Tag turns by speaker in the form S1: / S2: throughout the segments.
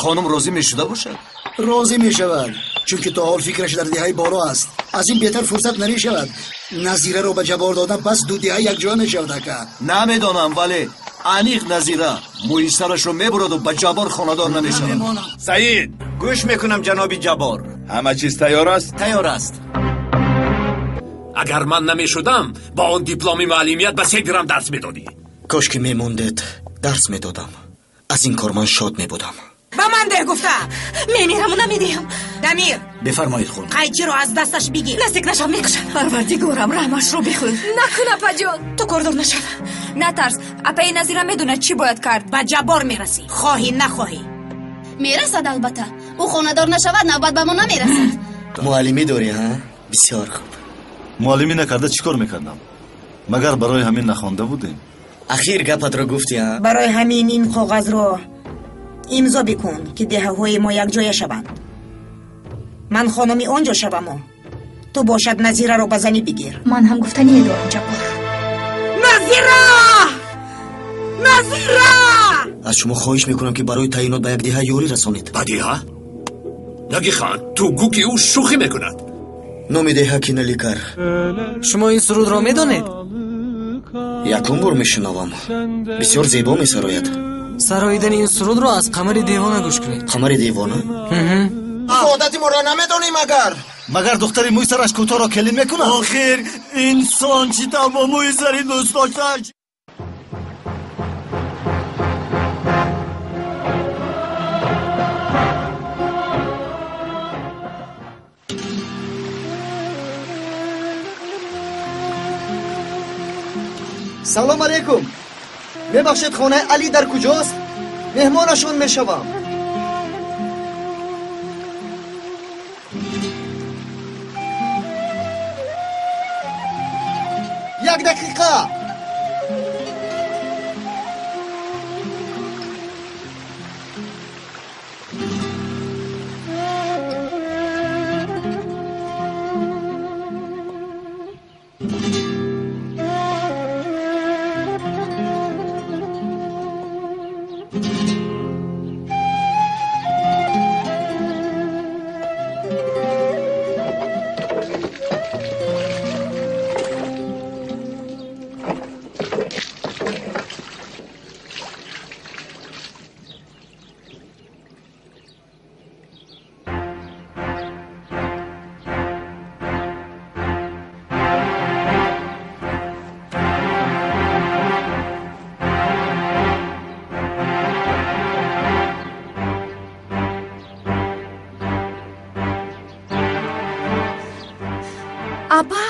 S1: Хонум розӣ мешуда бошад?
S2: Розӣ мешавад, чунки то ҳол фикраш дар деҳаи боло аст. Аз ин беҳтар фурсат намешавад. Назираро ба Ҷаббор додам, пас ду деҳа якҷоя мешавад, ака.
S1: Намедонам, вале аниқ Назира мӯи сарашро мебураду ба Ҷаббор хонадор намешавад.
S3: Саид!
S4: Гӯш мекунам, ҷаноби Ҷаббор.
S3: Ҳама чиз тайёр аст?
S4: Тайёр аст.
S5: Агар ман намешудам, бо он дипломи муаллимият ба 3 дирам дарс медодӣ.
S6: Кош ки мемондед, дарс медодам. Аз ин кор ман шод мебудам.
S7: Ба ман деҳ гуфта.
S8: Мемираму намедиҳам.
S7: Дамир!
S4: Бифармоед, хонум.
S7: Қайчиро аз дасташ бигир.
S8: Наздик нашав, мекушам. Парвардигорам, раҳмашро бихӯр.
S9: Накун, апаҷон.
S8: Ту кордор нашав.
S9: Натарс, апаи Назира медонад чӣ бояд кард.
S7: Ба Ҷаббор мерасӣ, хоҳӣ нахоҳӣ.
S10: Мерасад, албатта. Ӯ хонадор нашавад, навбат ба мо намерасад.
S6: Муаллимӣ дорӣ, ҳа? Бисёр хуб.
S11: Муаллимӣ накарда чӣ кор мекардам? Магар барои ҳамин нахонда будем?
S6: Ахир гапатро гуфтӣ, ҳа?
S7: Барои ҳамин ин коғазро имзо бикун, ки деҳаҳои мо якҷоя шаванд. Ман хонуми он ҷо шаваму ту бошад Назираро ба занӣ бигир.
S8: Ман ҳам гуфтание дорам, Ҷаббор.
S7: Назира! Назира!
S6: Аз шумо хоҳиш мекунам, ки барои таъйинот ба як деҳа ёрӣ расонед.
S5: Ба деҳа? Нагихан, ту гӯ ки ӯ шӯхӣ мекунад.
S6: Номи деҳа Киналикар.
S12: Шумо ин сурудро медонед?
S6: Якум бор мешунавам. Бисёр зебо месарояд.
S12: Сароидани ин сурудро аз Қамари Девона гӯш кунед.
S6: Қамари Девона?
S13: Одати моро намедонӣ магар?
S11: Магар духтари мӯи сараш кӯтоҳро келин мекунад?
S4: Охир инсон чӣ тавр бо мӯи сари дӯст доштааш?
S13: Салом алейкум. Мебахшед, хонаи Али дар куҷост? Меҳмонашон мешавам. Як дақиқа.
S9: Апа,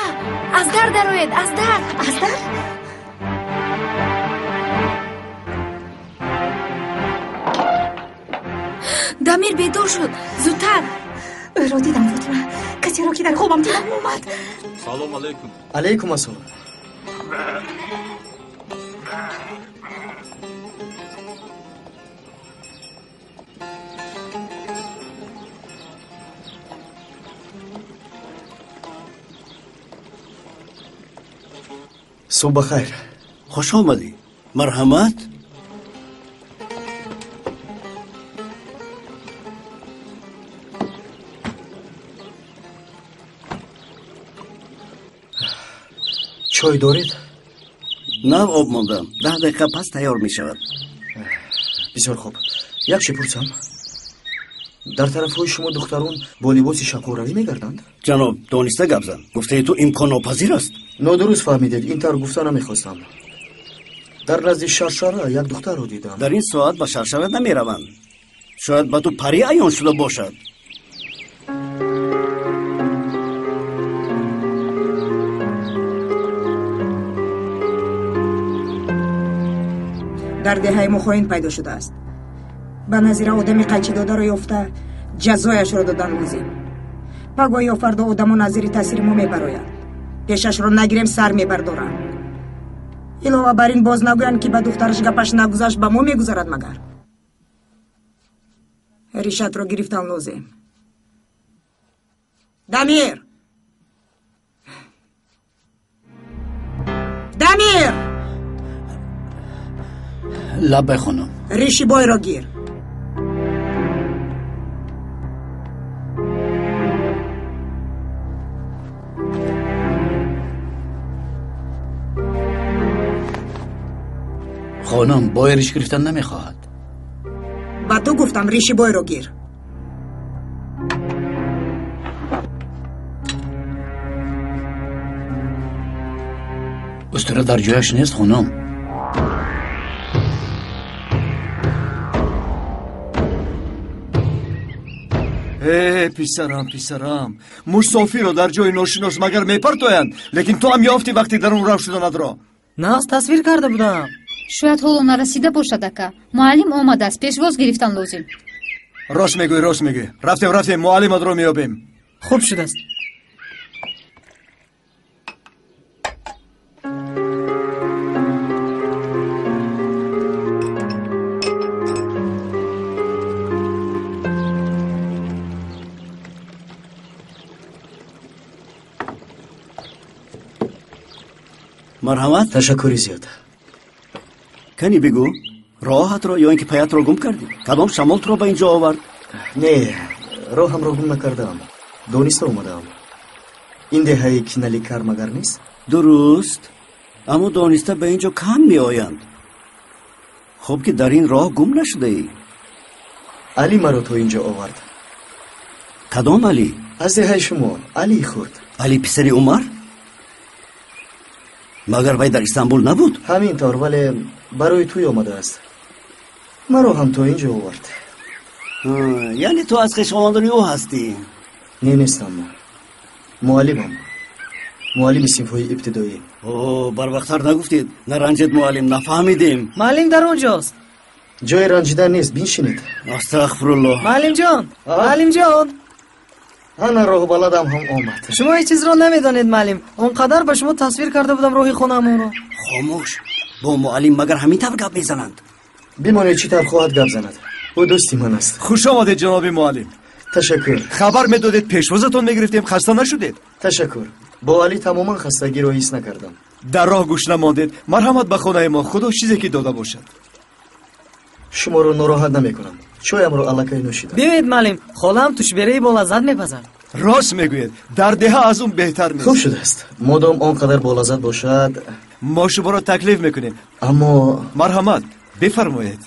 S9: аз дар дароед, аз дар,
S8: аз дар.
S9: Дамир бедор шуд, зудтар.
S8: Ӯро дидам, Фотима. Касеро ки дар хобам дидам омад.
S11: Салом алейкум.
S13: Алейкум ассалом. Субҳ бахайр.
S4: Хуш омадӣ. Марҳамат.
S13: Чой доред?
S4: Нав об мондам. 10 дақиқа пас тайёр мешавад.
S6: Бисёр хуб. Як чӣ пурсам? Дар тарафҳои шумо духтарон бо либоси шабхоравӣ мегарданд?
S4: Ҷаноб, дониста гап зан. Гуфтаи ту имконнопазир аст.
S6: Нодуруст фаҳмидед, ин тавр гуфта намехостам. Дар назди Шаршара як духтарро дидам.
S4: Дар ин соат ба Шаршара намераванд. Шояд ба ту парӣ аён шуда бошад.
S7: Дар деҳаи мо хоин пайдо шудааст. Ба Назира одами қайчидодаро ёфта ҷазояшро додан лозим. Пагоҳ ё фардо одамон аз зери таъсири мо мебароянд. Пешашро нагирем, сар мебардоранд. Илова бар ин боз нагӯянд, ки ба духтараш гапаш нагузашт, ба мо мегузарад магар. Ришатро гирифтан лозим. Дамир! Дамир!
S4: Лаббай, хонум.
S7: Риши бойро гир.
S14: Хонум, бой риш гирифтан намехоҳад.
S7: Ба ту гуфтам риши бойро гир.
S14: Устура дар ҷояш нест, хонум.
S1: Э, писарам, писарам, мусофирро дар ҷои ношинос магар мепартоянд, лекин ту ҳам ёфтӣ вақти дар он рав шуданатро.
S12: Нағз тасвир карда будам.
S9: Шояд ҳоло нарасида бошад, ака. Муаллим омадааст, пешвоз гирифтан лозим.
S1: Рост мегӯӣ, рост мегӯӣ. Рафтем, рафтем, муаллиматро меёбем.
S12: Хуб шудааст.
S4: Марҳамат.
S6: Ташаккури зиёд.
S4: Кани бигӯ, роҳатро ё ин ки паятро гум кардӣ? Кадом шамол туро ба ин ҷо овард?
S6: Не, роҳамро гум накардаам, дониста омадаам. Ин деҳаи Киналикар магар нест?
S4: Дуруст, аммо дониста ба ин ҷо кам меоянд. Хуб ки дар ин роҳ гум нашудаӣ.
S6: Али маро то ин ҷо овард.
S4: Кадом Али?
S6: Аз деҳаи шумо, Алии хурд.
S4: Али писари Умар? Магар вай дар Истанбул набуд?
S6: Ҳамин тавр, вале барои тӯй омадааст. Маро ҳам то ин ҷо овард.
S4: Яъне ту аз хешовандони ӯ ҳастӣ?
S6: Не, нестам. Муаллимам. Муаллими синфҳои ибтидоӣ.
S4: О, барвақттар нагуфтед. Наранҷед, муаллим, нафаҳмидем.
S12: Муаллим дар он ҷост.
S6: Ҷои ранҷидан нест, биншинед.
S4: Астағфируллоҳ.
S12: Муаллимҷон, муаллимҷон.
S13: Ана роҳбаладам ҳам омад.
S12: Шумо ҳеҷ чизро намедонед, муаллим. Он қадар ба шумо тасвир карда будам роҳи хонаамонро.
S4: Хомӯш, бо муаллим магар ҳамин тавр гап мезананд?
S6: Бимонед, чӣ тавр хоҳад гап занад. Ӯ дӯсти ман аст.
S1: Хуш омадед, ҷаноби муаллим.
S6: Ташаккур.
S1: Хабар медодед, пешвозатон мегирифтем, хаста нашудед?
S6: Ташаккур. Бо Али тамоман хастагиро ҳис накардам.
S1: Дар роҳ гӯш намондед. Марҳамат ба хонаи мо, худо чизе ки дода бошад.
S6: Шуморо нороҳат намекунам. Чоямро аллакай нӯшидам.
S12: Биёед, муаллим, холаам тушбераи болаззат мепазад.
S1: Рост мегӯед, дар деҳа аз он беҳтар нест.
S6: Хуб шудааст. Модом он қадар болаззат бошад.
S1: Мо шуморо таклиф мекунем.
S6: Аммо
S1: марҳамат, бифармоед.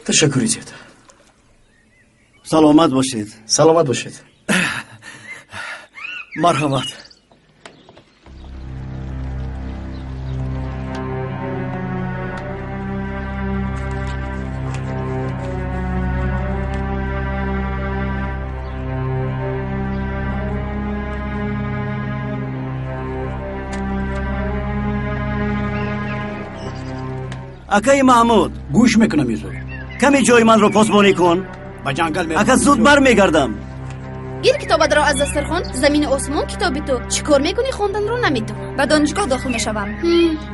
S6: Ташаккури зиёд.
S4: Саломат бошед.
S6: Саломат бошед.
S1: Марҳамат.
S4: Акаи Маҳмуд,
S14: гӯш мекунам, Юсуф.
S4: Каме ҷои манро посбонӣ кун.
S14: Ба ҷангал меравам.
S4: Ака, зуд бармегардам.
S10: Гир китобатро аз дастархон, замини осмон китоби ту. Чӣ кор мекунӣ, хонданро наметавонам.
S8: Ба донишгоҳ дохил мешавам.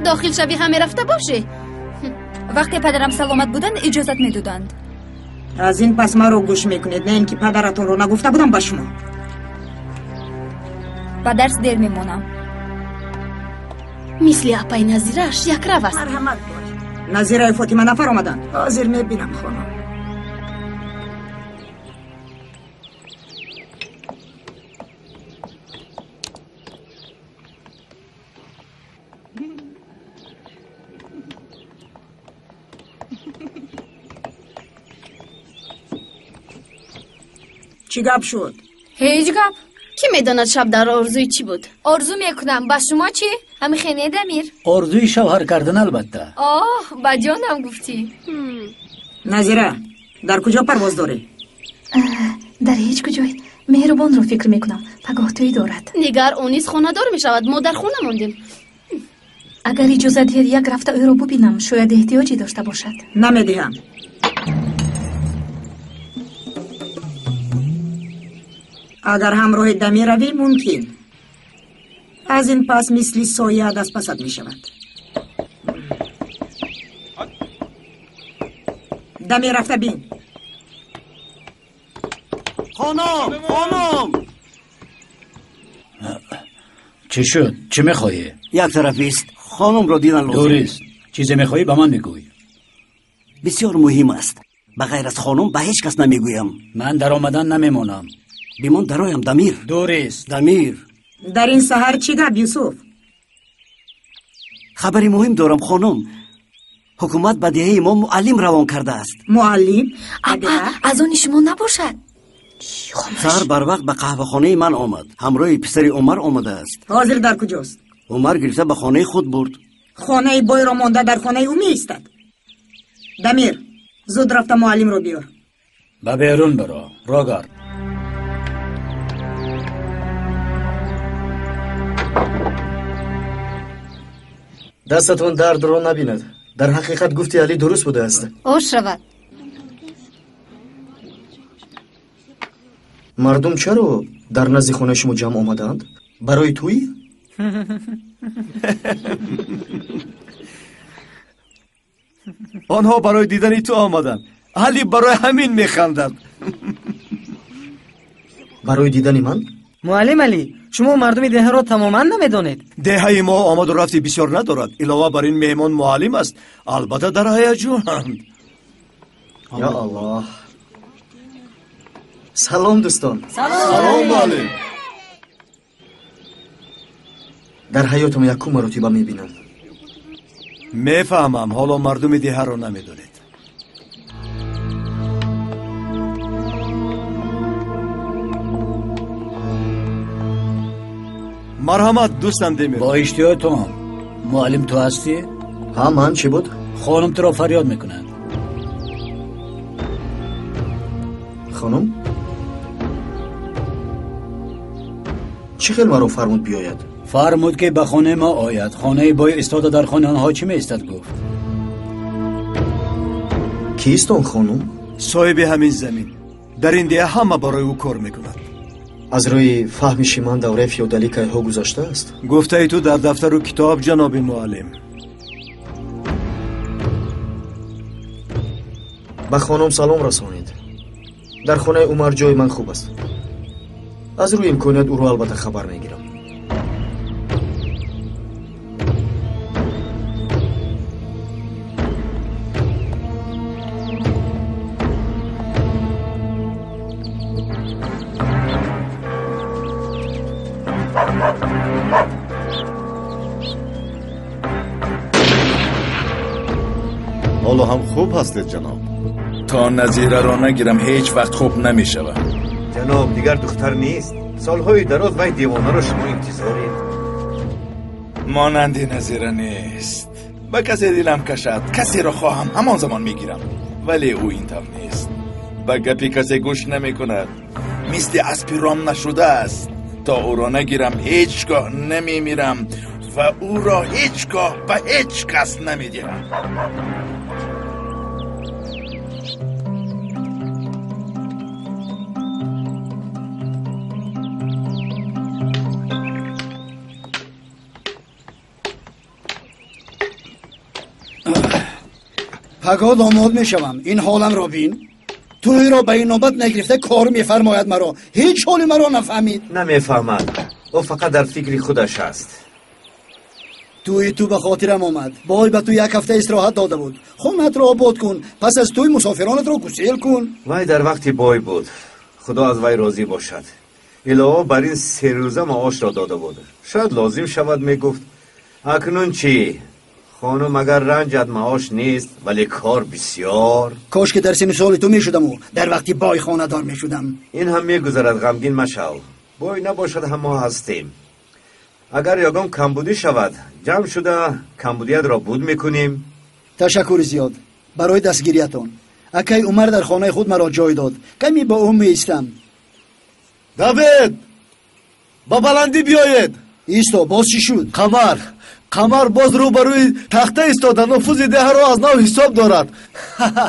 S10: Дохил шавӣ ҳаме рафта бошӣ.
S8: Вақте падарам саломат буданд, иҷозат медоданд.
S7: Аз ин пас маро гӯш мекунед, на ин ки падаратонро нагуфта будам ба шумо.
S8: Ба дарс дер мемонам.
S10: Мисли апаи Назирааш якрав аст.
S7: Марҳамат бош. Назираи Фотима нафар омаданд. Ҳозир мебинам, хонум. Чӣ гап шуд?
S9: Ҳеҷ гап.
S10: Кӣ медонад шаб дар орзуи чӣ буд?
S9: Орзу мекунам. Ба шумо чӣ? Ҳамихе не, Дамир?
S14: Орзуи шавҳар кардан, албатта.
S9: Оҳ, ба ҷонам гуфтӣ.
S7: Назира, дар куҷо парвоз дорӣ?
S8: Дар ҳеҷ куҷой. Меҳрубонро фикр мекунам. Пагоҳ тӯй дорад.
S10: Нигар, ӯ низ хонадор мешавад. Мо дар хона мондем.
S8: Агар иҷозат диҳед, як рафта ӯро бубинам. Шояд эҳтиёҷе дошта бошад.
S7: Намедиҳам. Агар ҳамроҳи Дамир равӣ, мумкин. Аз ин пас мисли соя аз пасат мешавад. Дамир, рафта бин.
S4: Хонум, хонум!
S14: Чӣ шуд? Чӣ мехоҳӣ?
S4: Як тарафист. Хонумро дидан лозим.
S14: Дурист. Чизе мехоҳӣ, ба ман бигӯй.
S4: Бисёр муҳим аст. Ба ғайр аз хонум ба ҳеҷ кас намегӯям.
S14: Ман дар омадан намемонам.
S4: Бимон, дароям, Дамир.
S14: Дурист.
S4: Дамир.
S7: Дар ин саҳар чӣ гап, Юсуф?
S4: Хабари муҳим дорам, хонум. Ҳукумат ба деҳаи мо муаллим равон кардааст.
S7: Муаллим?
S8: Апа, аз они шумо набошад?
S4: Саҳар барвақт ба қаҳвахонаи ман омад. Ҳамроҳи писари Умар омадааст.
S7: Ҳозир дар куҷост?
S4: Умар гирифта ба хонаи худ бурд.
S7: Хонаи бойро монда дар хонаи ӯ меистад. Дамир, зуд рафта муаллимро биёр.
S14: Ба берун биро, рогард.
S6: Дастатон дардро набинад. Дар ҳақиқат гуфти Алӣ дуруст будааст.
S9: Ош шавад.
S6: Мардум чаро дар назди хонаи шумо ҷамъ омадаанд? Барои тӯй?
S1: Онҳо барои дидани ту омаданд. Алӣ барои ҳамин механдад.
S6: Барои дидани ман?
S12: Муаллим Алӣ, шумо мардуми деҳаро тамоман намедонед.
S1: Деҳаи мо омаду рафти бисёр надорад. Илова бар ин меҳмон муаллим аст. Албатта дар ҳаяҷонанд.
S6: Ё Аллоҳ. Салом дӯстон.
S1: Салом муаллим.
S6: Дар ҳаётам якум маротиба мебинам.
S1: Мефаҳмам, ҳоло мардуми деҳаро намедонед. Марҳамат, дӯстам Демир.
S14: Бо иштиҳои туам. Муаллим ту ҳастӣ?
S6: Ҳа, ман. Чӣ буд?
S14: Хонум туро фарёд мекунад.
S6: Хонум? Чӣ хел маро фармуд биёяд?
S14: Фармуд ки ба хонаи мо ояд. Хонаи бой истода дар хонаи онҳо чӣ меистад гуфт.
S6: Кист он хонум?
S1: Соҳиби ҳамин замин. Дар ин деҳа ҳама барои ӯ кор мекунад.
S6: Аз рӯи фаҳмиши ман давраи феодалӣ кайҳо гузаштааст?
S1: Гуфтаи ту дар дафтару китоб, ҷаноби муаллим.
S6: Ба хонум салом расонед. Дар хонаи Умар ҷои ман хуб аст. Аз рӯи имконият ӯро албатта хабар мегирам.
S11: ҳоло ҳам хуб ҳастед, ҷаноб?
S3: То назираро нагирам ҳеҷ вақт хуб намешавам.
S15: Ҷаноб, дигар духтар нест. Солҳои дароз вай девонаро шумо интизоред.
S3: Монанди Назира нест. Ба касе дилам кашад, касеро хоҳам ҳамон замон мегирам. Вале ӯ ин тавр нест. Ба гапи касе гӯш намекунад. Мисли аспи ром нашудааст. То ӯро нагирам ҳеҷ гоҳ намемирам ва ӯро ҳеҷ гоҳ ба ҳеҷ кас намедиҳам.
S2: Пагоҳ домод мешавам. Ин ҳоламро бин. Тӯйро ба ин навбат нагирифта кор мефармояд маро. Ҳеҷ ҳоли маро нафаҳмид.
S15: Намефаҳмад. Ӯ фақат дар фикри худаш аст.
S2: Тӯи ту ба хотирам омад. Бой ба ту як ҳафта истироҳат дода буд. Хонатро обод кун. Пас аз тӯй мусофиронатро гусел кун.
S15: Вай дар вақти бой буд. Худо аз вай розӣ бошад. Илова бар ин се рӯза маошро дода буд. Шояд лозим шавад, мегуфт. Акнун чӣ? Хонум агар ранҷад маош нест, вале кор бисёр.
S2: Кош ки дар синни соли ту мешудаму дар вақти бой хонадор мешудам.
S15: Ин ҳам мегузарад, ғамгин машав. Бой набошад ҳам мо ҳастем. Агар ягон камбудӣ шавад, ҷамъ шуда камбудиятро буд мекунем.
S2: Ташаккури зиёд барои дастгириятон. Акай Умар дар хонаи худ маро ҷой дод. Каме бо ӯ меистам.
S11: Давид, ба баландӣ биёед.
S2: Исто, боз чӣ шуд?
S11: Қамар, Қамар боз рӯбарӯи тахта истода нуфузи деҳаро аз нав ҳисоб дорад.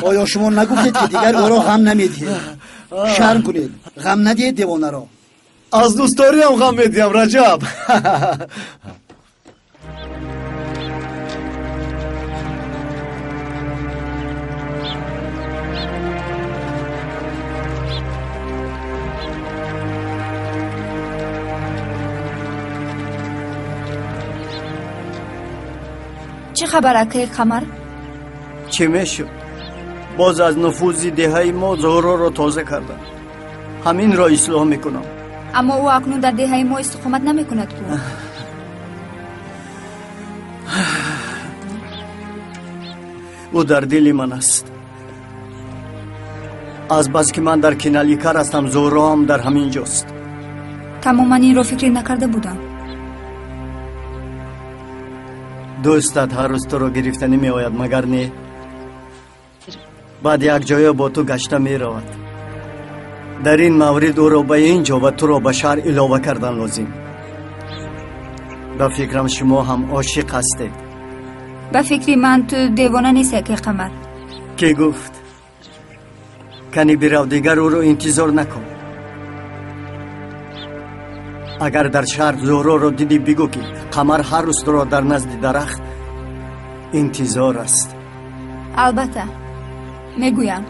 S2: Оё шумо нагуфтед ки дигар ӯро ғам намедиҳед? Шарм кунед, ғам надиҳед девонаро.
S11: Аз дӯстдориам ғам медиҳам, Раҷаб.
S8: Чӣ хабар, акаи Қамар?
S4: Чӣ мешуд? Боз аз нуфузи деҳаи мо Зуҳроро тоза кардам. Ҳаминро ислоҳ мекунам.
S8: Аммо ӯ акнун дар деҳаи мо истиқомат намекунад ку.
S4: Ӯ дар дили ман аст. Аз бас ки ман дар Киналикар ҳастам, Зуҳро ҳам дар ҳамин ҷост.
S16: Тамоман инро фикрӣ накарда будам.
S4: Дӯстат ҳар рӯз туро гирифтанӣ меояд, магар не? Баъд якҷоя бо ту гашта меравад. Дар ин маврид ӯро ба ин ҷо ва туро ба шаҳр илова кардан лозим. Ба фикрам шумо ҳам ошиқ ҳастед.
S16: Ба фикри ман ту девона нестӣ, акай Қамар.
S4: Кӣ гуфт? Кани бирав, дигар ӯро интизор накун. Агар дар шаҳр Зуҳроро дидӣ, бигӯ ки Қамар ҳар рӯз туро дар назди дарахт интизор аст.
S16: Албатта, мегӯям.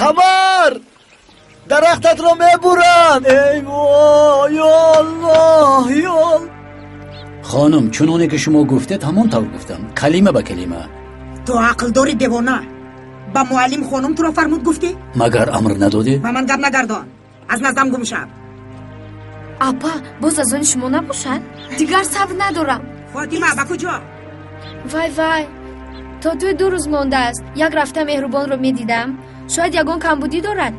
S11: Қамар! Дарахтатро мебуранд! Эй вой, ё Аллоҳ, ё
S14: Хонум, чуноне ки шумо гуфтед, ҳамон тавр гуфтам, калима ба калима.
S7: Ту ақл дорӣ, девона? Ба муаллим хонум туро фармуд гуфтӣ?
S14: Магар амр надодӣ?
S7: Ба ман гап нагардон, аз наздам гум шав.
S10: Апа, боз аз они шумо набошад? Дигар сабр надорам.
S7: Фотима, ба куҷо?
S10: Вай вай, то тӯй 2 рӯз мондааст. Як рафта Меҳрубонро медидам. Шояд ягон камбудӣ дорад.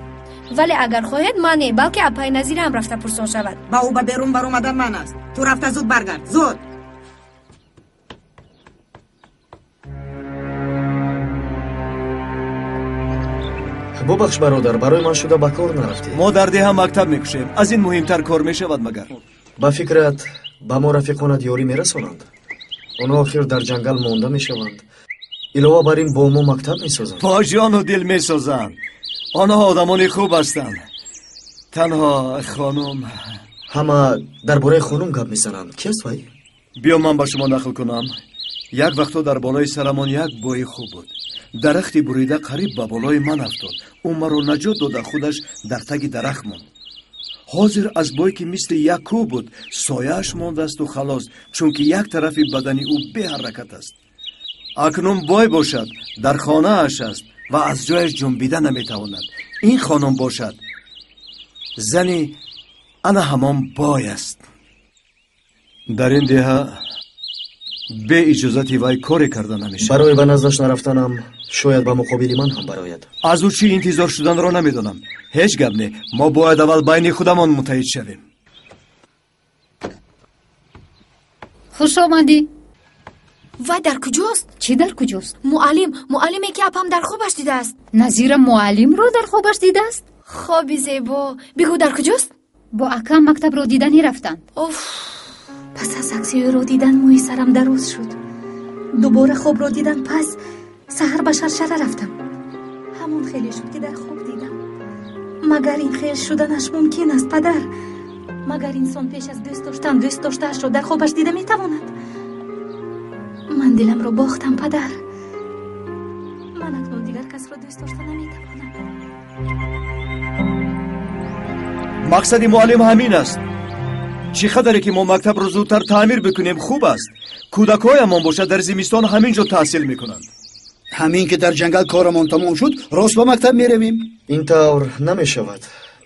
S10: Вале агар хоҳед, ман не, балки апаи Назира ҳам рафта пурсон шавад.
S7: Ба ӯ ба берун баромадан ман аст. Ту рафта зуд баргард, зуд.
S6: Бубахш бародар, барои ман шуда ба кор нарафтӣ.
S1: Мо дар деҳа мактаб мекушем. Аз ин муҳимтар кор мешавад магар?
S6: Ба фикрат ба мо рафиқонат ёрӣ мерасонанд? Онҳо охир дар ҷангал монда мешаванд. Илова бар ин бо мо мактаб месозанд.
S1: Бо ҷону дил месозанд. Онҳо одамони хуб ҳастанд. Танҳо хонум.
S6: Ҳама дар бораи хонум гап мезананд. Ки аст вай?
S1: Биё ман ба шумо нақл кунам. Як вақто дар болои сарамон як бои хуб буд. Дарахти бурида қариб ба болои ман афтод. Ӯ маро наҷот дода, худаш дар таги дарахт монд. Ҳозир аз бой ки мисли як кӯҳ буд, сояаш мондасту халос, чунки як тарафи бадани ӯ беҳаракат аст. Акнун бой бошад, дар хонааш аст ва аз ҷояш ҷунбида наметавонад. Ин хонум бошад, зани ана ҳамон бой аст. Дар ин деҳа бе иҷозати вай коре карда намешавад.
S6: Барои ба наздаш нарафтанам шояд ба муқобили ман ҳам барояд.
S1: Аз ӯ чӣ интизор шуданро намедонам. Ҳеҷ гап не, мо бояд аввал байни худамон муттаҳид шавем.
S9: Хуш омадӣ.
S10: Вай дар куҷост?
S9: Чӣ дар куҷост?
S10: Муаллим, муаллиме ки апам дар хобаш дидааст.
S9: Назира муаллимро дар хобаш дидааст?
S10: Хоби зебо. Бигӯ, дар куҷост?
S9: Бо акам мактабро диданӣ рафтанд.
S10: Оф!
S8: Пас аз акси ӯро дидан мӯи сарам дароз шуд. Дубора хобро дидан пас саҳар ба шаршара рафтам. Ҳамон хеле шуд ки дар хоб дидам. Магар ин хел шуданаш мумкин аст, падар? Магар инсон пеш аз дӯст доштан дӯст доштаашро дар хобаш дида метавонад? Ман диламро бохтам, падар. Ман акнун дигар касро дӯст дошта наметавонам.
S1: Мақсади муаллим ҳамин аст. Чӣ қадаре ки мо мактабро зудтар таъмир бикунем хуб аст. Кӯдакҳоямон бошад дар зимистон ҳамин ҷо таҳсил мекунанд.
S2: Ҳамин ки дар ҷангал корамон тамом шуд, рост ба мактаб меравем.
S6: Ин тавр намешавад.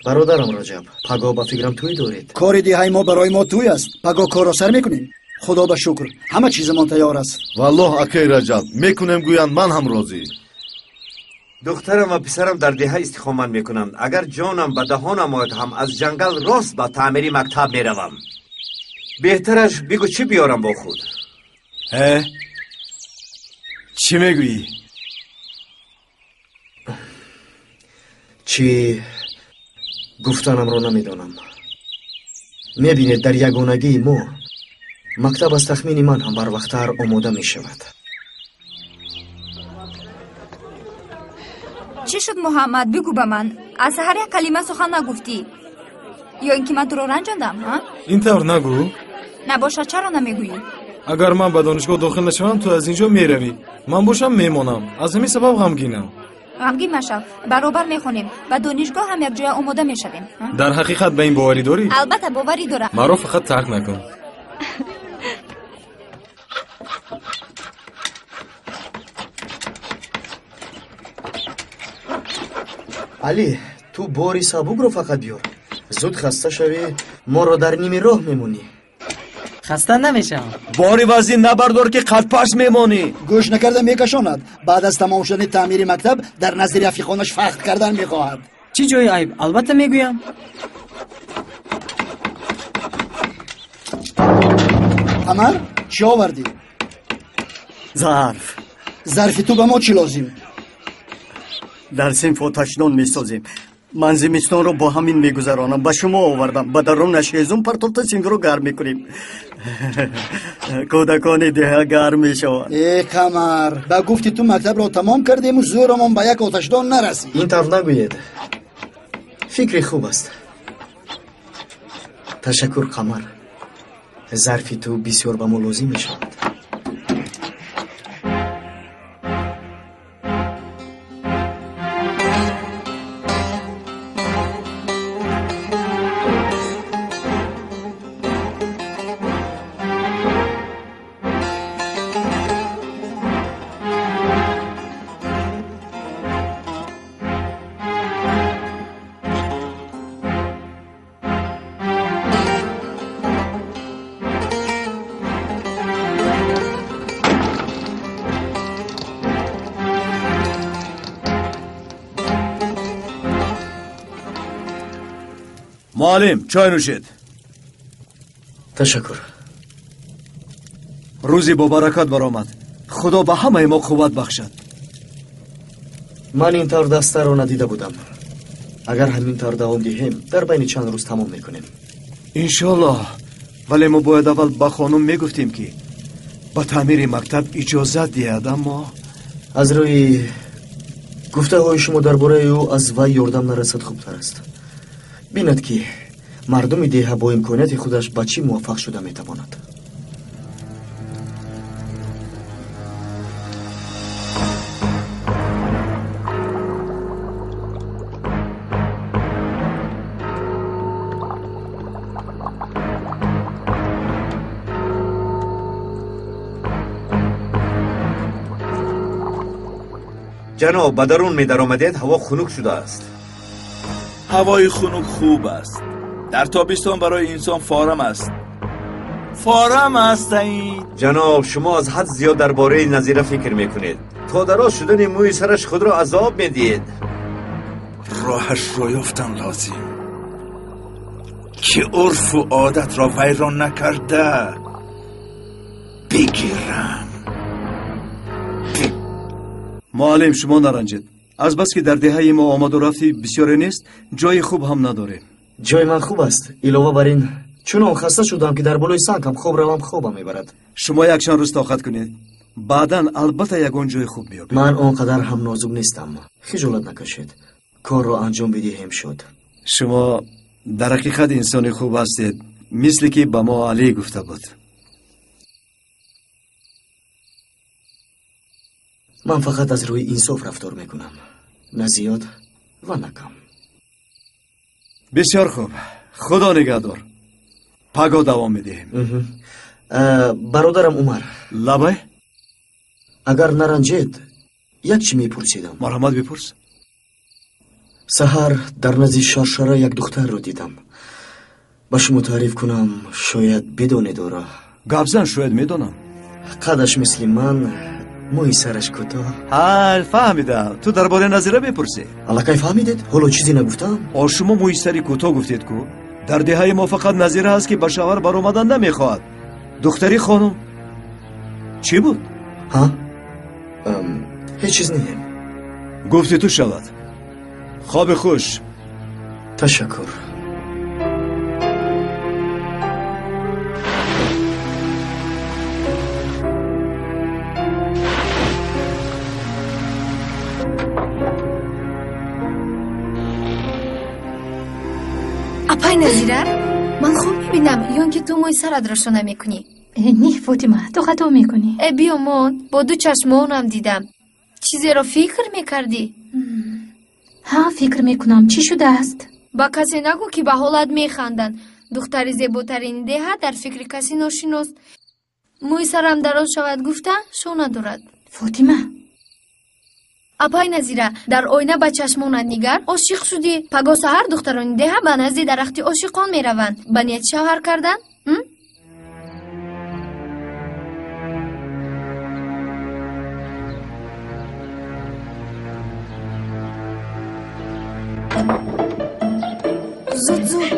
S6: Бародарам Раҷаб, пагоҳ ба фикрам тӯй доред.
S2: Кори деҳаи мо барои мо тӯй аст. Пагоҳ корро сар мекунем. Худо ба шукр, ҳама чизамон тайёр аст.
S17: Валлоҳ, акай Раҷаб, мекунем гӯянд, ман ҳам розӣ.
S15: Духтарам ва писарам дар деҳа истиқомат мекунанд. Агар ҷонам ба даҳонам ояд ҳам аз ҷангал рост ба таъмири мактаб меравам. Беҳтараш бигӯ чӣ биёрам бо худ.
S1: Э? Чӣ мегӯӣ?
S6: Чӣ гуфтанамро намедонам. Мебинед, дар ягонагии мо мактаб аз тахмини ман ҳам барвақттар омода мешавад.
S16: Чӣ шуд, Муҳаммад? Бигӯ ба ман. Аз ҳар як калима сухан нагуфтӣ. Ё ин ки ман туро ранҷондам, ҳа?
S18: Ин тавр нагӯ.
S16: Набошад, чаро намегӯӣ?
S18: Агар ман ба донишгоҳ дохил нашавам, ту аз ин ҷо меравӣ. Ман бошам мемонам. Аз ҳамин сабаб ғамгинам.
S16: Ғамгин машав. Баробар мехонем. Ба донишгоҳ ҳам якҷоя омода мешавем.
S18: Дар ҳақиқат ба ин боварӣ дорӣ?
S16: Албатта, боварӣ дорам.
S18: Маро фақат тарк накун.
S6: Алӣ, ту бори сабукро фақат биёр. Зуд хаста шавӣ, моро дар ними роҳ мемонӣ.
S12: Хаста намешавам.
S1: Бори вазин набардор, ки қадпас мемонӣ.
S2: Гӯш накарда мекашонад. Баъд аз тамом шудани таъмири мактаб дар назди рафиқонаш фахр кардан мехоҳад.
S12: Чӣ ҷои айб? Албатта мегӯям.
S2: Қамар, чӣ овардӣ?
S4: Зарф.
S2: Зарфи ту ба мо чӣ лозим?
S4: Дар синф оташдон месозем. Ман зимистонро бо ҳамин мегузаронам. Ба шумо овардам. Ба дарунаш ҳезум партофта синфро гарм мекунем. Кӯдакони деҳа гарм мешаванд.
S2: Э Қамар, ба гуфти ту мактабро тамом кардему зӯрамон ба як оташдон нарасид.
S6: Ин тавр нагӯед. Фикри хуб аст. Ташаккур, Қамар. Зарфи ту бисёр ба мо лозим мешавад.
S1: Муаллим, чой нӯшед.
S6: Ташаккур.
S1: Рӯзи бобаракат баромад. Худо ба ҳамаи мо қувват бахшад.
S6: Ман ин тавр дастаро надида будам. Агар ҳамин тавр давом диҳем, дар байни чанд рӯз тамом мекунем.
S1: Иншоаллоҳ. Вале мо бояд аввал ба хонум мегуфтем, ки ба таъмири мактаб иҷозат диҳад, аммо
S6: аз рӯи гуфтаҳои шумо дар бораи ӯ аз вай ёрдам нарасад хубтар аст. Бинад, ки мардуми деҳа бо имконияти худаш ба чӣ муваффақ шуда метавонад.
S15: Ҷаноб, ба дарун медаромадед, ҳаво хунук шудааст.
S3: Ҳавои хунук хуб аст. Дар тобистон барои инсон форам аст. Форам аст, Саид.
S15: Ҷаноб, шумо аз ҳад зиёд дар бораи Назира фикр мекунед. То дароз шудани мӯи сараш худро азоб медиҳед.
S3: Роҳашро ёфтан лозим, ки урфу одатро вайрон накарда бигирам.
S1: Муаллим, шумо наранҷед. Азбаски дар деҳаи мо омаду рафти бисёре нест, ҷои хуб ҳам надорем.
S6: Ҷои ман хуб аст. Илова бар ин, чунон хаста шудам, ки дар болои санг ҳам хоб равам, хобам мебарад.
S1: Шумо якчанд рӯз тоқат кунед. Баъдан албатта ягон ҷои хуб меёбед.
S6: Ман он қадар ҳам нозук нестам. Хиҷолат накашед. Корро анҷом бидиҳем шуд.
S1: Шумо дар ҳақиқат инсони хуб ҳастед, мисле ки ба мо Алӣ гуфта буд.
S6: Ман фақат аз рӯи инсоф рафтор мекунам. На зиёд ва на кам.
S1: Бисёр хуб. Худо нигаҳдор. Паго давом медиҳем.
S6: Бародарам Умар.
S1: Лабай?
S6: Агар наранҷед, як чӣ мепурсидам.
S1: Марҳамат, бипурс.
S6: Саҳар дар назди шаршара як духтарро дидам. Ба шумо таъриф кунам, шояд бидонед ӯро.
S1: Гап зан, шояд медонам.
S6: Қадаш мисли ман, мӯи сараш кӯтоҳ.
S1: Ҳа, фаҳмидам. Ту дар бораи Назира мепурсӣ.
S6: Аллакай фаҳмидед? Ҳоло чизе нагуфтам?
S1: О, шумо мӯи сари кӯтоҳ гуфтед ку? Дар деҳаи мо фақат Назира ҳаст, ки ба шавҳар баромадан намехоҳад. Духтари хонум. Чӣ буд?
S6: Ҳа? Ҳеҷ чиз не.
S1: Гуфти ту шавад. Хоби хуш.
S6: Ташаккур.
S10: Апай Назира, ман хуб мебинам, ё ин ки ту мӯи саратро шона мекунӣ?
S8: Не, Фотима, ту хато мекунӣ.
S10: Э, биёмон, бо ду чашмонам дидам. Чизеро фикр мекардӣ?
S8: Ҳа, фикр мекунам. Чӣ шудааст?
S10: Ба касе нагӯ, ки ба ҳолат механданд. Духтари зеботарини деҳа дар фикри каси ношинос. Мӯи сарам дароз шавад гуфта, шона дорад.
S8: Фотима.
S10: Апай Назира, дар оина ба чашмонат нигар, ошиқ шудӣ. Пагоҳ саҳар духтарони деҳа ба назди дарахти ошиқон мераванд. Ба ният шавҳар кардан? Зуд, зуд.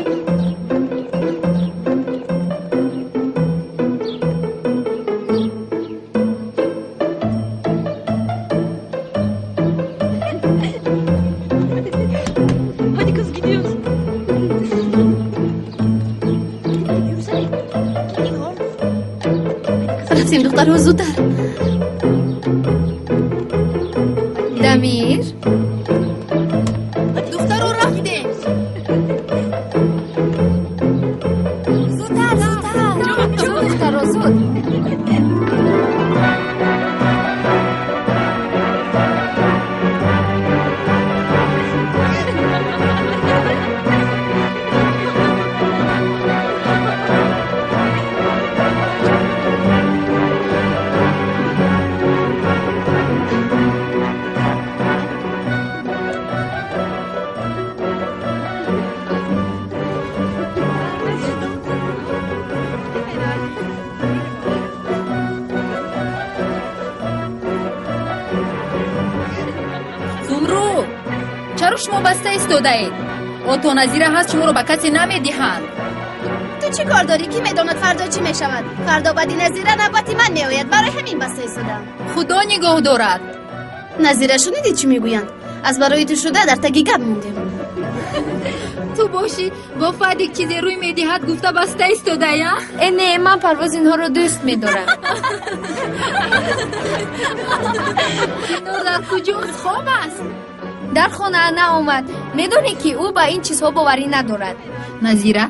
S10: Рафтем, духтарҳо, зудтар. Дамир, духтаро, рафтем. Зудтар, зудтар, духтаро, зуд.
S9: Чаро шумо баста истодаед? Ото Назира ҳаст, шуморо ба касе намедиҳанд.
S19: Ту чӣ кор дорӣ? Кӣ медонад фардо чӣ мешавад? Фардо баъди Назира навбати ман меояд. Барои ҳамин баста истодам.
S9: Худо нигоҳ дорад.
S19: Назира, шунидӣ чӣ мегӯянд? Аз барои ту шуда дар таги гап мондем.
S9: Ту бошӣ бо Фадик чизе рӯй медиҳад гуфта баста истодая?
S10: Э не, ман парвоз инҳоро дӯст медорам.
S9: Нур дар куҷост? Хоб аст?
S10: Дар хона наомад. Медонӣ ки ӯ ба ин чизҳо боварӣ надорад.
S9: Назира,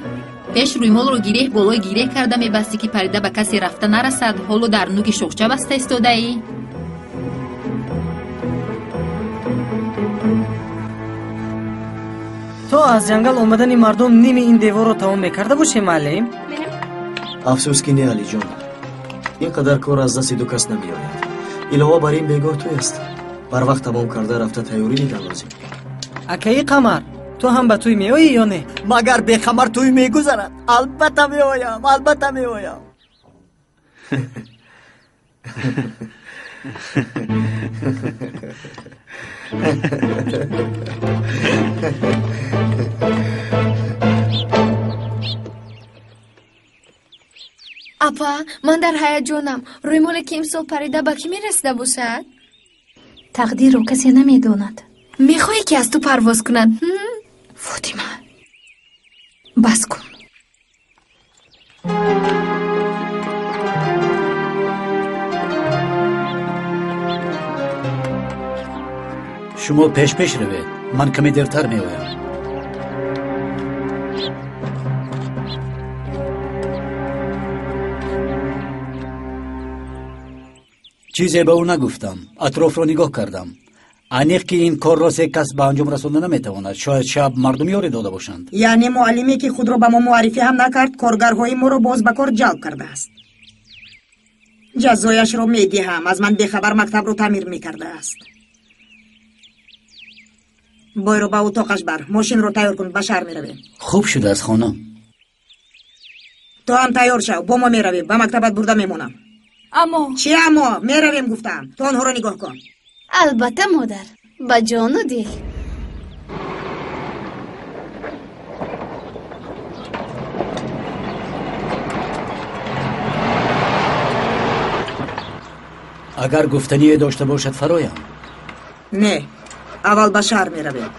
S9: пеш рӯймолро гиреҳ болои гиреҳ карда мебастӣ, ки парида ба касе рафта нарасад. Ҳоло дар нуки шохча баста истодаӣ.
S12: То аз ҷангал омадани мардум ними ин деворро тамом мекарда бошем, муаллим?
S6: Афсӯс ки не, Алиҷон. Ин қадар кор аз дасти ду кас намеояд. Илова бар ин бегоҳ тӯй аст. Барвақт тамом карда рафта тайёрӣ дидан лозим.
S12: Акаи Қамар, ту ҳам ба тӯй меоӣ ё не?
S13: Магар беқамар тӯй мегузарад? Албатта меоям, албатта меоям.
S10: Апа, ман дар ҳаяҷонам. Рӯймоле ки имсол парида ба кӣ мерасида бошад?
S8: Тақдирро касе намедонад.
S10: Мехоҳӣ ки аз ту парвоз кунад?
S8: Фотима, бас кун.
S14: Шумо пеш-пеш равед, ман каме дертар меоям. Чизе ба ӯ нагуфтам, атрофро нигоҳ кардам. Аниқ ки ин корро се кас ба анҷом расонда наметавонад. Шояд шаб мардум ёре дода бошанд.
S7: Яъне муаллиме ки худро ба мо муаррифӣ ҳам накард, коргарҳои моро боз ба кор ҷалб кардааст. Ҷазояшро медиҳам, аз ман бехабар мактабро таъмир мекардааст. Бойро ба утоқаш бар, мошинро тайёр кун, ба шаҳр меравем.
S14: Хуб шудааст, хонум.
S7: Ту ҳам тайёр шав, бо мо меравем, ба мактабат бурда мемонам.
S16: Аммо
S7: чӣ аммо? Меравем гуфтам. Ту онҳоро нигоҳ кун.
S19: Албатта, модар, ба ҷону дил.
S14: Агар гуфтание дошта бошад, фароям.
S7: Не, аввал ба шаҳр меравем.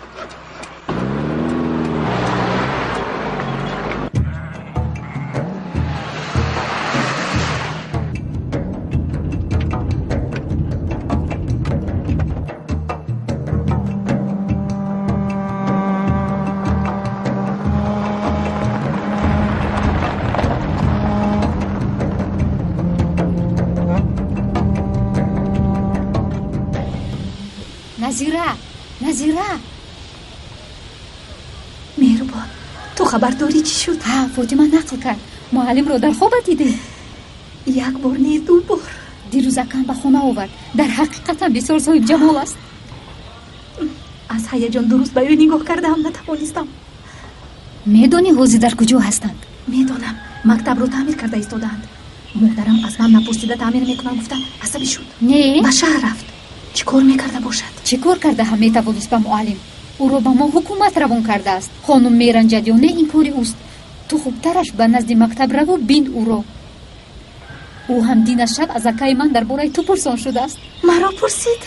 S9: Назира, Назира.
S8: Меҳрубон, ту хабар дорӣ чӣ шуд?
S9: Ҳа, Фотима нақл кард. Муаллимро дар хоба дидӣ? Як бор не, ду бор. Дирӯз акам ба хона овард. Дар ҳақиқатам бисёр соҳибҷамол аст.
S8: Аз ҳаяҷон дуруст ба ӯ нигоҳ кардаам натавонистам.
S9: Медонӣ ҳозир дар куҷо ҳастанд?
S8: Медонам, мактабро таъмир карда истодаанд. Модарам аз ман напурсида таъмир мекунам гуфта асабӣ шуд.
S9: Не,
S8: ба шаҳр рафт. Чӣ кор мекарда бошад?
S9: Чӣ кор карда ҳам метавонист ба муаллим? Ӯро ба мо ҳукумат равон кардааст. Хонум меранҷад ё не, ин кори ӯст. Ту хубтараш ба назди мактаб раву бин ӯро. Ӯ ҳам дина шаб аз акаи ман дар бораи ту пурсон шудааст.
S8: Маро пурсид?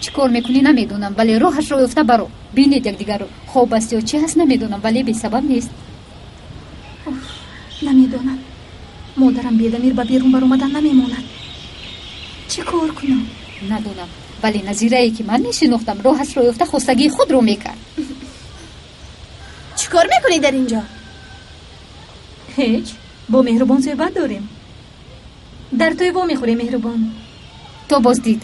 S9: Чӣ кор мекунӣ намедонам, вале роҳашро ёфта баро. Бинед якдигарро. Хоб аст ё чӣ ҳаст намедонам, вале бесабаб нест.
S8: Намедонам. Модарам бедамир ба берун баромадан намемонад. Чӣ кор кунам?
S9: Надонам, вале Назирае ки ман мешинохтам, роҳашро ёфта хостагии худро мекард.
S19: Чӣ кор мекунӣ дар ин ҷо?
S8: Ҳеҷ, бо Меҳрубон суҳбат дорем. Дар тӯй вомехӯрем, Меҳрубон.
S9: То боздид.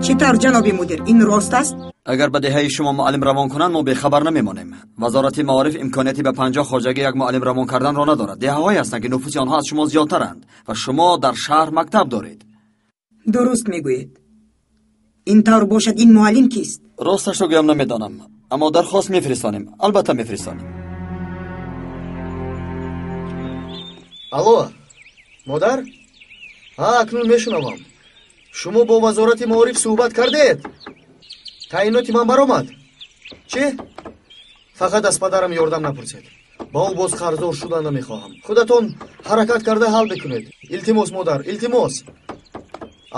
S7: Чӣ тавр, ҷаноби мудир, ин рост аст?
S20: Агар ба деҳаи шумо муаллим равон кунанд, мо бехабар намемонем. Вазорати маориф имконияти ба 50 хоҷагӣ як муаллим равон карданро надорад. Деҳаҳое ҳастанд, ки нуфуси онҳо аз шумо зиёдтаранд ва шумо дар шаҳр мактаб доред.
S7: Дуруст мегӯед. Ин тавр бошад, ин муаллим кист?
S20: Росташро гӯям намедонам, аммо дархост мефиристонем. Албатта мефиристонем.
S6: Алло, модар? Ҳа, акнун мешунавам. Шумо бо вазорати маориф суҳбат кардед? Таъиноти ман баромад. Чӣ? Фақат аз падарам ёрдам напурсед. Ба ӯ боз қарздор шудан намехоҳам. Худатон ҳаракат карда ҳал бикунед. Илтимос, модар, илтимос.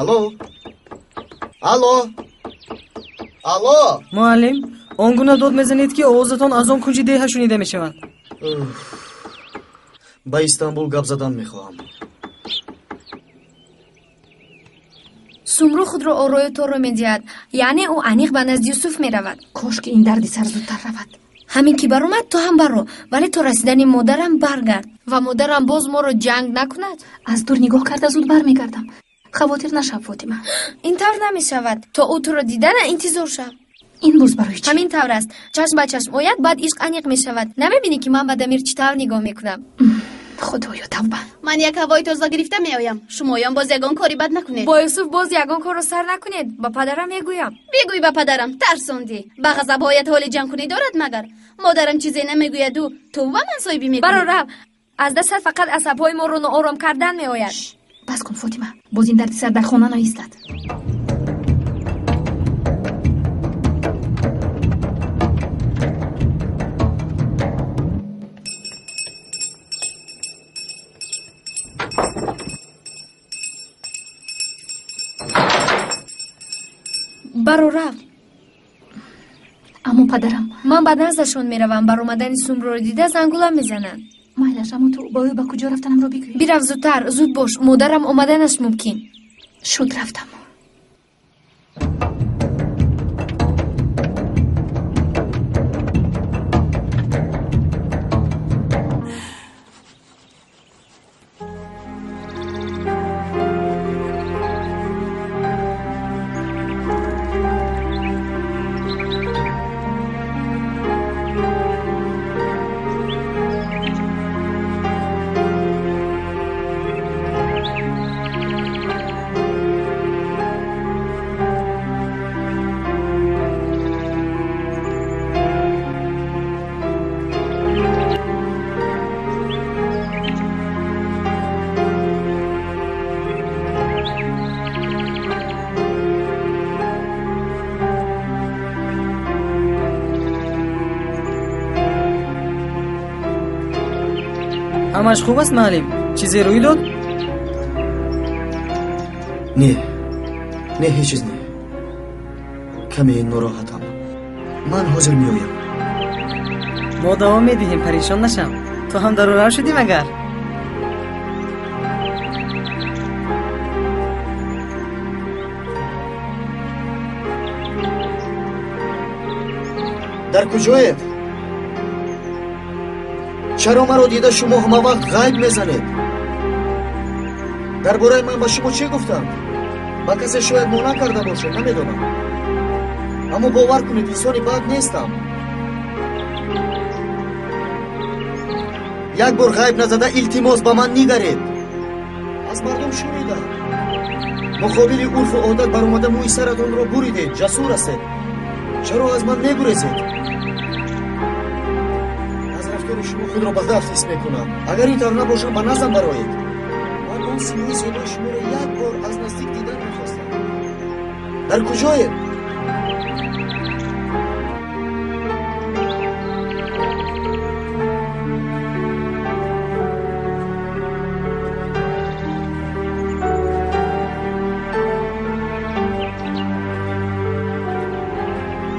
S6: Алло? Алло? Алло?
S12: Муаллим, он гуна дод мезанед, ки овозатон аз он кунҷи деҳа шунида мешавад.
S6: Ба Истанбул гап задан мехоҳам.
S10: Сумру худро орою торро медиҳад, яъне ӯ аниқ ба назди Юсуф меравад.
S8: Кош ки ин дарди сар зудтар равад.
S10: Ҳамин ки баромад, ту ҳам баро, вале то расидани модарам баргард ва модарам боз моро ҷанг накунад.
S8: Аз дур нигоҳ карда зуд бармегардам. Хавотир нашав, Фотима.
S10: Ин тавр намешавад. То ӯ туро дидана интизор шав.
S8: Ин боз барои чӣ?
S10: Ҳамин тавр аст. Чашм ба чашм ояд, баъд ишқ аниқ мешавад. Намебинӣ, ки ман ба Дамир чӣ тавр нигоҳ мекунам?
S8: Худоё, тавба.
S19: Ман як ҳавои тоза гирифта меоям. Шумоён боз ягон кори бад накунед.
S10: Бо Юсуф боз ягон корро сар накунед. Ба падарам мегӯям.
S19: Бигӯй ба падарам, тарсондӣ. Ба ғазаб ояд, ҳоли ҷангкунӣ дорад магар? Модарам чизе намегӯяду ту ба ман соҳибӣ мекунӣ.
S10: Баро рав. Аз дастат фақат асабҳои моро ноором кардан меояд.
S8: Бас кун, Фотима. Боз ин дарди сар дар хона наистад.
S10: Баро рав.
S8: Аммо падарам.
S10: Ман ба наздашон меравам. Баромадани Сумруро дида зангула мезананд.
S8: Майлаш, аммо ту ба ӯ ба куҷо рафтанамро бигӯй.
S10: Бирав зудтар, зуд бош. Модарам омаданаш мумкин.
S8: Шуд, рафтам.
S12: Ҳамаш хуб аст, муаллим? Чизе рӯй дод?
S6: Не, не, ҳеҷ чиз не. Каме нороҳатам. Ман ҳозир меоям.
S12: Мо давом медиҳем, парешон нашав. Ту ҳам дарурав шудӣ магар?
S6: Дар куҷоед? Чаро маро дида шумо ҳама вақт ғайб мезанед? Дар бораи ман ба шумо чӣ гуфтанд? Ба касе шояд монанд карда бошед, намедонам. Аммо бовар кунед, инсони бад нестам. Як бор ғайб назада илтимос ба ман нигаред. Аз мардум шунидам. Муқобили урфу одат баромада мӯи саратонро буридед. Ҷасур ҳастед. Чаро аз ман мегурезед? Аз рафтори шумо худро бадрафт ҳис мекунам. Агар ин тавр набошам, ба наздам бароед. Ман он симои зебои шуморо як бор аз наздик дидан мехостам. Дар куҷоед?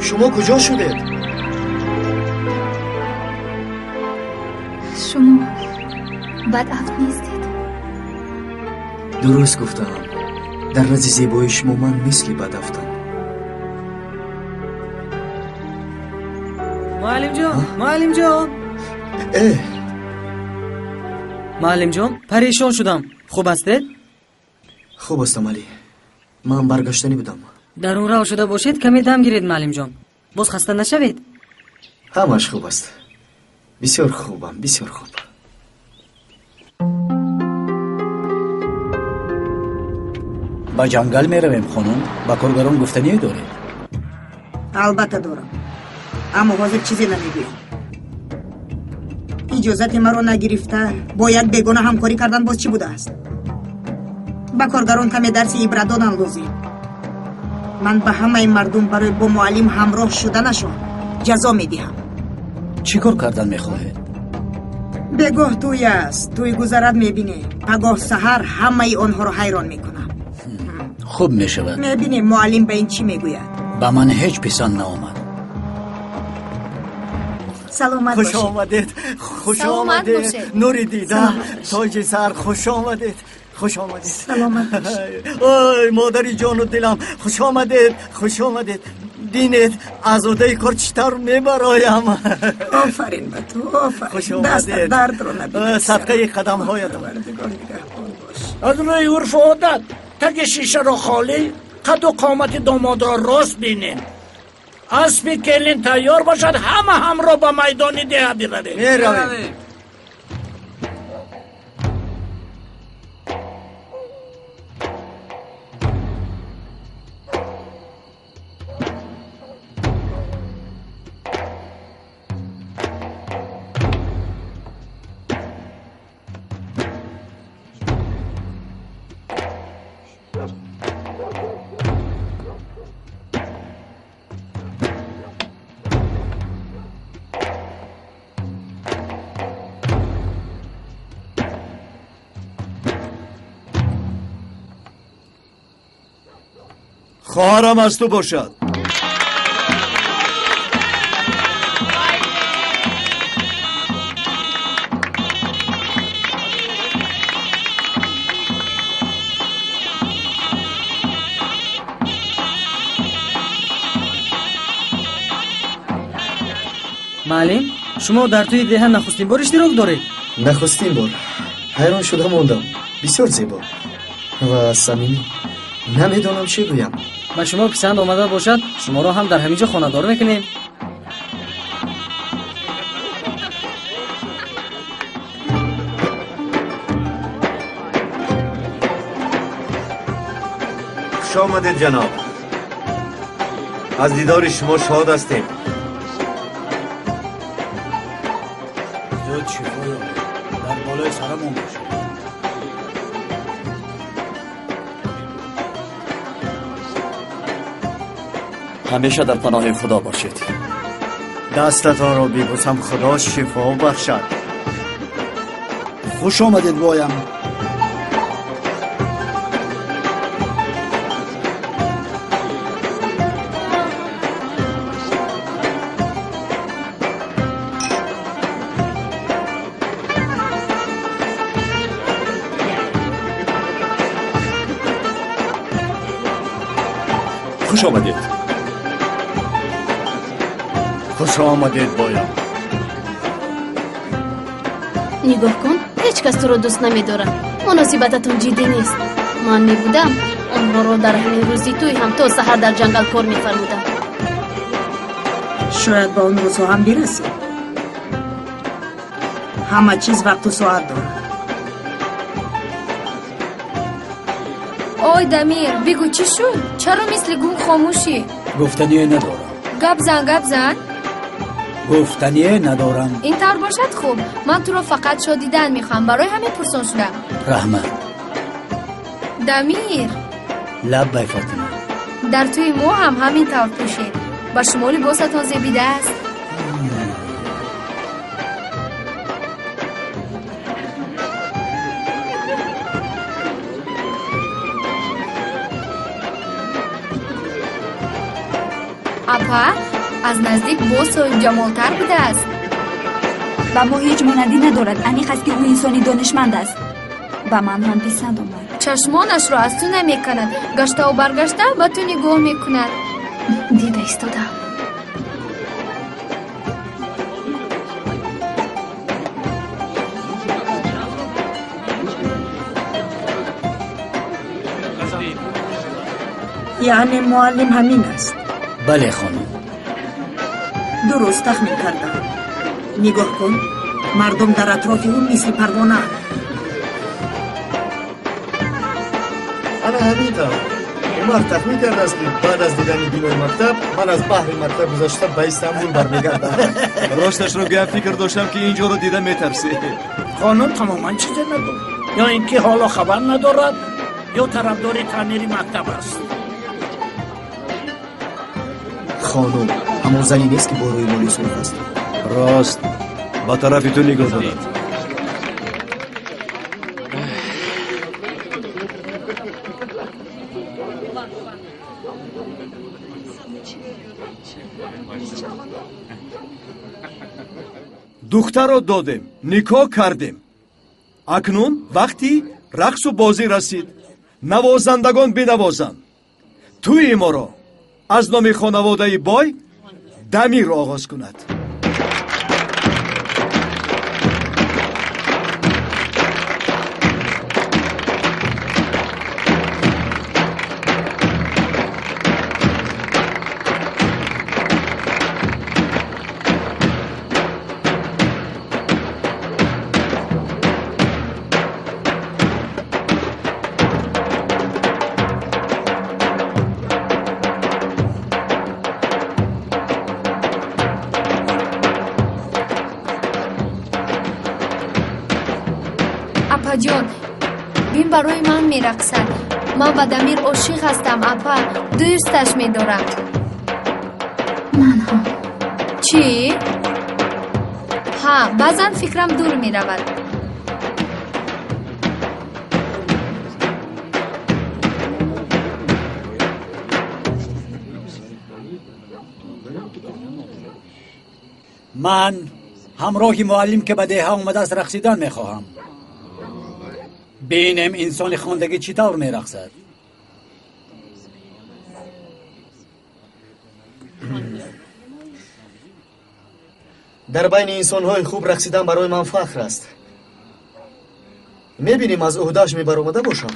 S6: Шумо куҷо шудед?
S8: Шумо бадафт нестед.
S6: Дуруст гуфтаам. Дар назди зебоии шумо ман мисли бадафтам.
S12: Муаллимҷон, муаллимҷон. Муаллимҷон, парешон шудам. Хуб ҳастед?
S6: Хуб ҳастам, Алӣ. Ман баргаштанӣ будам.
S12: Дарун рав шуда бошед, каме дам гиред, муаллимҷон. Боз хаста нашавед.
S6: Ҳамаш хуб аст. Бисёр хубам, бисёр хуб.
S14: Ба ҷангал меравем, хонум. Ба коргарон гуфтание доред?
S7: Албатта дорам, аммо ҳозир чизе намегӯям. Иҷозати маро нагирифта бо як бегона ҳамкорӣ кардан боз чӣ будааст? Ба коргарон каме дарси ибрат додан лозим. Ман ба ҳамаи мардум барои бо муаллим ҳамроҳ шуданашон ҷазо медиҳам.
S14: Чӣ кор кардан мехоҳед?
S7: Бегоҳ тӯй аст. Тӯй гузарад, мебинем. Пагоҳ саҳар ҳамаи онҳоро ҳайрон мекунам.
S14: Хуб мешавад.
S7: Мебинем муаллим ба ин чӣ мегӯяд.
S14: Ба ман ҳеҷ писанд наомад.
S7: Саломат
S4: Хуш
S7: бошед.
S4: омадед, хуш
S7: Саломат
S4: омадед.
S7: бошед.
S4: Нури дида,
S7: Саломат бошед.
S4: тоҷи сар, хуш омадед, хуш омадед.
S7: Саломат бошед.
S4: Ой, модари ҷону дилам, хуш омадед, хуш омадед. Бинед, аз уҳдаи кор чӣ тавр мебароям.
S7: Офарин ба ту, офарин.
S4: Хуш
S7: Даст
S4: омадед.
S7: дардро набинед.
S4: Садқаи қадамҳоятон.
S21: Аз рӯи урфу одат таги шишаро холӣ, қаду қомати домодро рост бинем. Аспи келин тайёр бошад, ҳама ҳамроҳ ба майдони деҳа биравем.
S4: Меравем.
S1: Хоҳарам аз ту бошад.
S12: Муаллим, шумо дар тӯи деҳа нахустин бор иштирок доред?
S6: Нахустин бор. Ҳайрон шуда мондам. Бисёр зебо ва самимӣ. Намедонам чӣ гӯям.
S12: Ба шумо писанд омада бошад, шуморо ҳам дар ҳамин ҷо хонадор мекунем.
S15: Хуш омадед, ҷаноб. Аз дидори шумо шод ҳастем.
S14: Зуд шифо ёбед. Дар болои сарамон бошед.
S20: Ҳамеша дар паноҳи Худо бошед.
S4: Дастатонро бибӯсам, Худо шифо бахшад.
S2: Хуш омадед, боям.
S5: Хуш омадед.
S4: Хуш омадед, боям.
S19: Нигоҳ кун, ҳеҷ кас туро дӯст намедорад. Муносибататон ҷиддӣ нест. Ман мебудам, онҳоро дар ҳамин рӯзи тӯй ҳам то саҳар дар ҷангал кор мефармудам.
S7: Шояд ба он рӯзҳо ҳам бирасем. Ҳама чиз вақту соат дорад.
S10: Ой Дамир, бигӯ чӣ шуд? Чаро мисли гум хомӯшӣ?
S14: Гуфтание надорам.
S10: Гап зан, гап зан.
S14: Гуфтание надорам.
S10: Ин тавр бошад хуб. Ман туро фақат шод дидан мехоҳам. Барои ҳамин пурсон шудам.
S14: Раҳмат.
S10: Дамир.
S14: Лаббай Фотима.
S10: Дар тӯи мо ҳам ҳамин тавр пӯшед. Ба шумо либосатон зебидааст. Апа аз наздик боз соҳибҷамолтар будааст.
S16: Ба мо ҳеҷ монандӣ надорад. Аниқ аст, ки ӯ инсони донишманд аст. Ба ман ҳам писанд омад.
S10: Чашмонашро аз ту намеканад, гаштаву баргашта ба ту нигоҳ мекунад.
S8: Дида истодам.
S7: Яъне муаллим ҳамин аст?
S14: Бале, хонум.
S7: Дуруст тахмин кардам. Нигоҳ кун, мардум дар атрофи ӯ мисли парвонаанд.
S6: Ана ҳамин тавр. Умар тахмин кардааст, ки баъд аз дидани бинои мактаб ман аз баҳри мактаб гузашта ба Истанбул бармегардам.
S1: Росташро гӯям, фикр доштам, ки ин ҷоро дида метарсӣ.
S21: Хонум тамоман чизе нагуфт. Ё ин ки ҳоло хабар надорад, ё тарафдори таъмири мактаб аст.
S6: Хонум ҳамон зане нест, ки бо рӯи моли сурх аст.
S1: Рост, ба тарафи ту нигоҳ дорад. Духтарро додем, никоҳ кардем. Акнун вақти рақсу бозӣ расид. Навозандагон бинавозанд. Тӯи моро аз номи хонаводаи бой Дамир оғоз кунад.
S10: Апаҷон, бин барои ман мерақсад. Ман ба Дамир ошиқ ҳастам, апа, дӯсташ медорам.
S8: Ман ҳам.
S10: Чӣ? Ҳа, баъзан фикрам дур меравад.
S14: Ман ҳамроҳи муаллим, ки ба деҳа омадааст, рақсидан мехоҳам. Бинем инсони хондагӣ чӣ тавр мерақсад.
S6: Дар байни инсонҳои хуб рақсидан барои ман фахр аст. Мебинем, аз ӯҳдааш мебаромада бошам.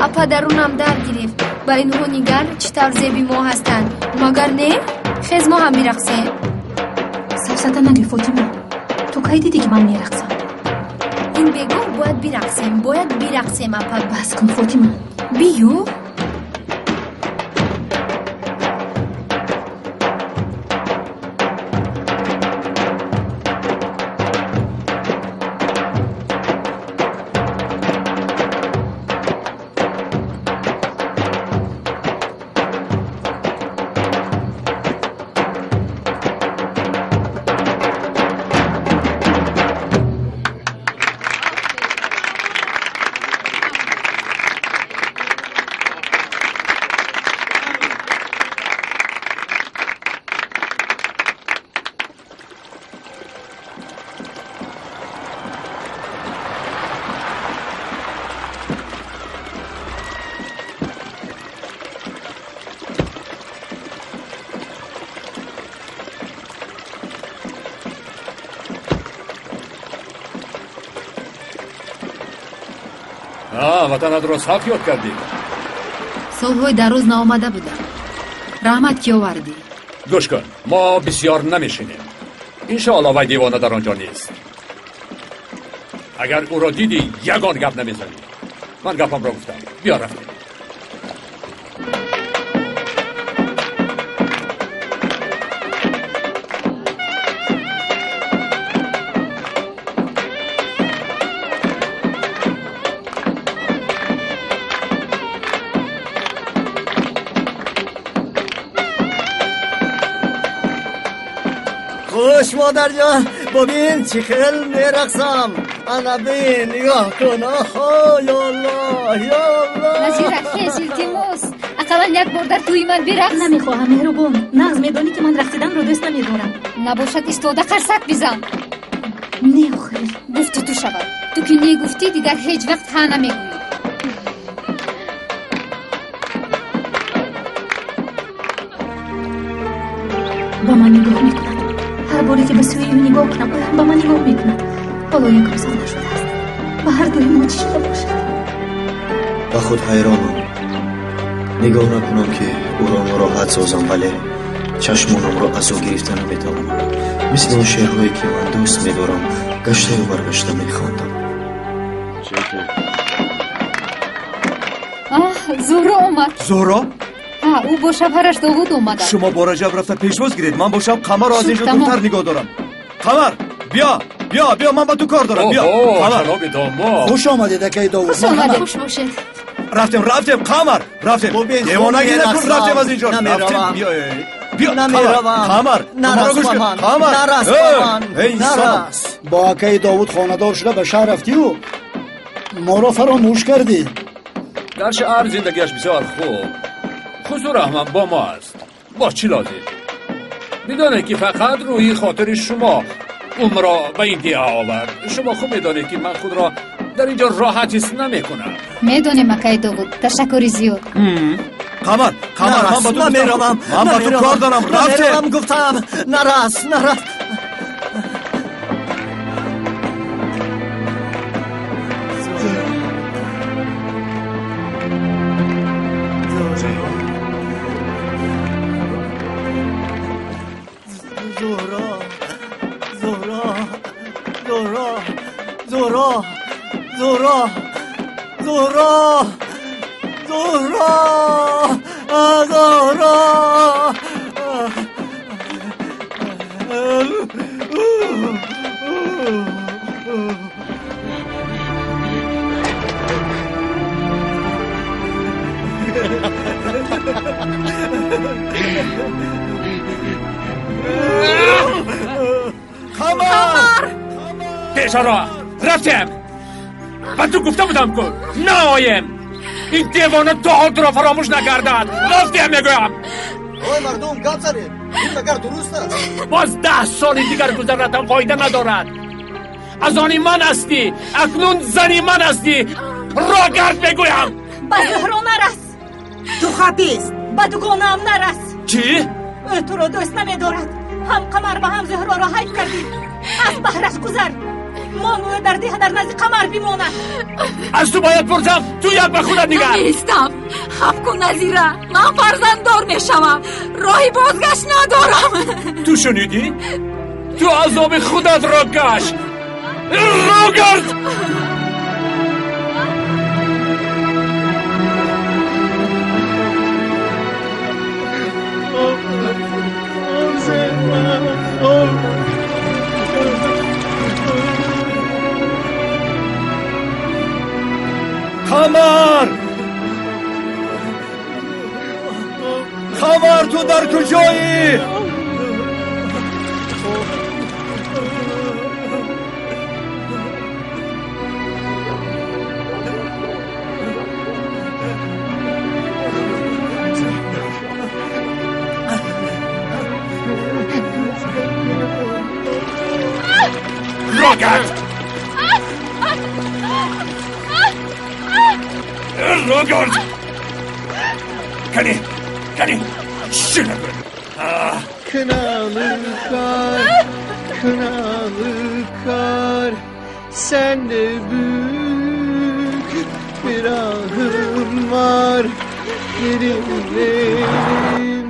S10: Апа, дарунам дар гирифт. Ба инҳо нигар, чӣ тавр зеби мо ҳастанд. Магар не? Хез, мо ҳам бирақсем.
S8: Сафсата нагӯ, Фотима. Ту кай дидӣ, ки ман мерақсам?
S10: Ин бегоҳ бояд бирақсем, бояд бирақсем, апа.
S8: Бас кун, Фотима.
S10: Бию.
S5: Ватанатро сахт ёд кардӣ.
S9: Солҳои дароз наомада будам. Раҳмат, ки овардӣ.
S5: Гӯш кун, мо бисёр намешинем. Иншоалло вай девона дар он ҷо нест. Агар ӯро дидӣ, ягон гап намезанӣ. Ман гапамро гуфтам. Биё, рафтем.
S4: Хуш, модарҷон, бубин чӣ хел мерақсам. Ана бин, нигоҳ кун. Оҳо, ё Аллоҳ, ё Аллоҳ.
S9: Назира, хез, илтимос, ақаллан як бор дар тӯи ман бирақс.
S8: Намехоҳам, меҳрубон. Нағз медонӣ, ки ман рақсиданро дӯст намедорам.
S9: Набошад, истода қарсак бизан. Не, охир. Гуфти ту шавад. Ту ки не гуфтӣ, дигар ҳеҷ вақт ҳа намегӯӣ.
S8: Ба ман нигоҳ мекунад. Ҳар боре ки ба сӯи ӯ нигоҳ кунам, ӯ ҳам ба ман нигоҳ мекунад. Ҳоло як рӯзам нашудааст. Ба ҳар дуи мо чӣ шуда бошад?
S6: Ба худ ҳайронам. Нигоҳ накунам, ки ӯро нороҳат созам, вале чашмонамро аз ӯ гирифта наметавонам. Мисли он шеърҳое, ки ман дӯст медорам, гаштаю баргашта мехондам.
S9: Аҳ, Зуҳро омад.
S1: Зуҳро?
S9: Ҳа, ӯ бо шавҳараш Довуд омадааст.
S1: Шумо бо Раҷаб рафта пешвоз гиред, ман бошам Қамарро аз ин ҷо дуртар нигоҳ дорам. Қамар, биё, биё, биё, ман ба ту кор дорам, биё. Қамар.
S5: Ҷаноби домод.
S2: Хуш омадед, акаи Довуд.
S9: Хуш омадед. Хуш бошед.
S1: Рафтем, рафтем, Қамар, рафтем. Девонагӣ накун, рафтем аз ин ҷо. Рафтем, биё. Биё, Қамар,
S4: нарас ба ман,
S1: Қамар.
S4: Нарас ба ман, нарас.
S2: Бо акаи Довуд хонадор шуда ба шаҳр рафтию моро фаромӯш кардӣ.
S5: Дар шаҳр зиндагиаш бисёр хуб. Хусур Аҳмад бо мо аст. Бо чӣ лозим? Медонед, ки фақат рӯи хотири шумо умро ба ин деҳа овард. Шумо хуб медонед, ки ман худро дар ин ҷо роҳат ҳис намекунам.
S9: Медонем, акаи Довуд, ташаккури зиёд.
S1: Қамар, Қамар, ман ба ту
S4: намеравам.
S1: Ман ба ту кор дорам, рафтем.
S4: Намеравам, гуфтам. Нарас, нарас. Зуҳро, Зуҳро, Зуҳро, Зуҳро, Зуҳро, Зуҳро, Зуҳро, Зуҳро.
S1: Қамар!
S5: Пешаро, рафтем. Ба ту гуфта будам, ку наоем. Ин девона то ҳол туро фаромӯш накардад. Рафтем, мегӯям.
S6: Ой, мардум, гап занед. Ин магар дуруст аст?
S5: Боз 10 соли дигар гузаратам фоида надорад. Аз они ман ҳастӣ, акнун зани ман ҳастӣ. Рогард, мегӯям.
S8: Ба Зуҳро нарас.
S7: Ту хабис.
S8: Ба дугонаам нарас.
S5: Чӣ?
S8: Ӯ туро дӯст намедорад. Ҳам Қамар ва ҳам Зуҳроро ҳайф кардӣ. Аз баҳраш гузар. Мон ӯ дар деҳа дар назди Қамар бимонад.
S5: Аз ту бояд пурсам, ту як ба худат нигар.
S16: Намеистам. Хаф кун, Назира, ман фарзанддор мешавам. Роҳи бозгашт надорам.
S5: Ту шунидӣ? Ту азоби худатро каш. Рогард!
S1: Қамар! Қамар, ту дар куҷоӣ?
S5: Рогард! Рогард! Кани, кани, чӣ накун?
S11: Kınalı kar, kınalı kar, sen de büyük kar, gelinlerin,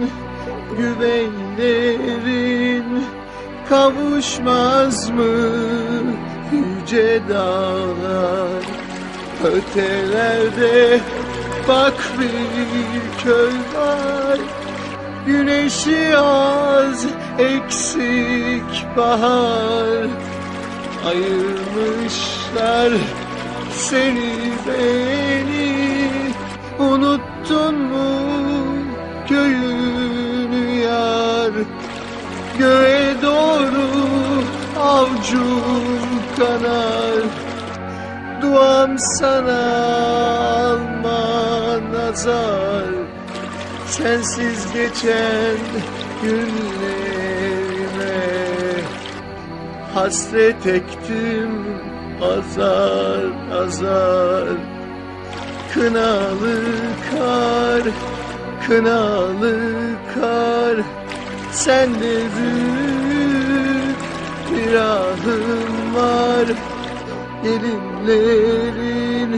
S11: güvenlerin kavuşmaz mı yüce dağlar? Ötelerde bak bir köy var, güneşi az eksik bahar. Ayırmışlar seni beni, unuttun mu köyünü yar? Göğe doğru avcum kanar, duam sana alma nazar. Sensiz geçen günlerime hasret ektim azar azar. Kınalı kar, kınalı kar, sende büyük bir ahım var. Gelinlerin,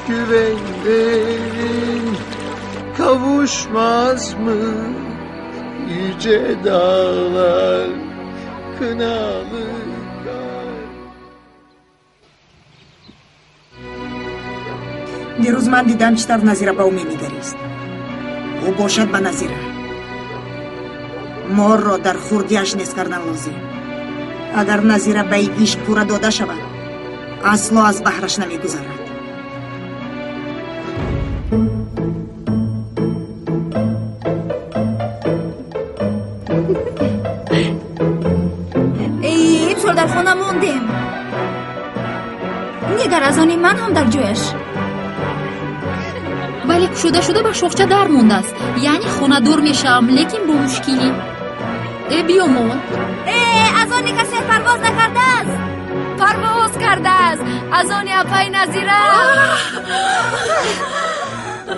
S11: güvenlerin kavuşmaz mı yüce dağlar? Kınalı kar.
S7: Дирӯз ман дидам, чӣ тавр Назира ба ӯ менигарист. Ӯ бошад ба Назира. Морро дар хурдиаш нес кардан лозим. Агар Назира ба ин ишқ пурра дода шавад, асло аз баҳраш намегузарад.
S16: Эй, имсол дар хона мондем. Нигар, аз они ман ҳам дар ҷояш.
S9: Вале кушода шуда ба шохча дар мондааст. Яъне хонадор мешавам, лекин бо мушкилӣ. Э, биёмон.
S16: Э, аз они касе парвоз накардааст. Парвоз кардааст. Аз они апаи Назира.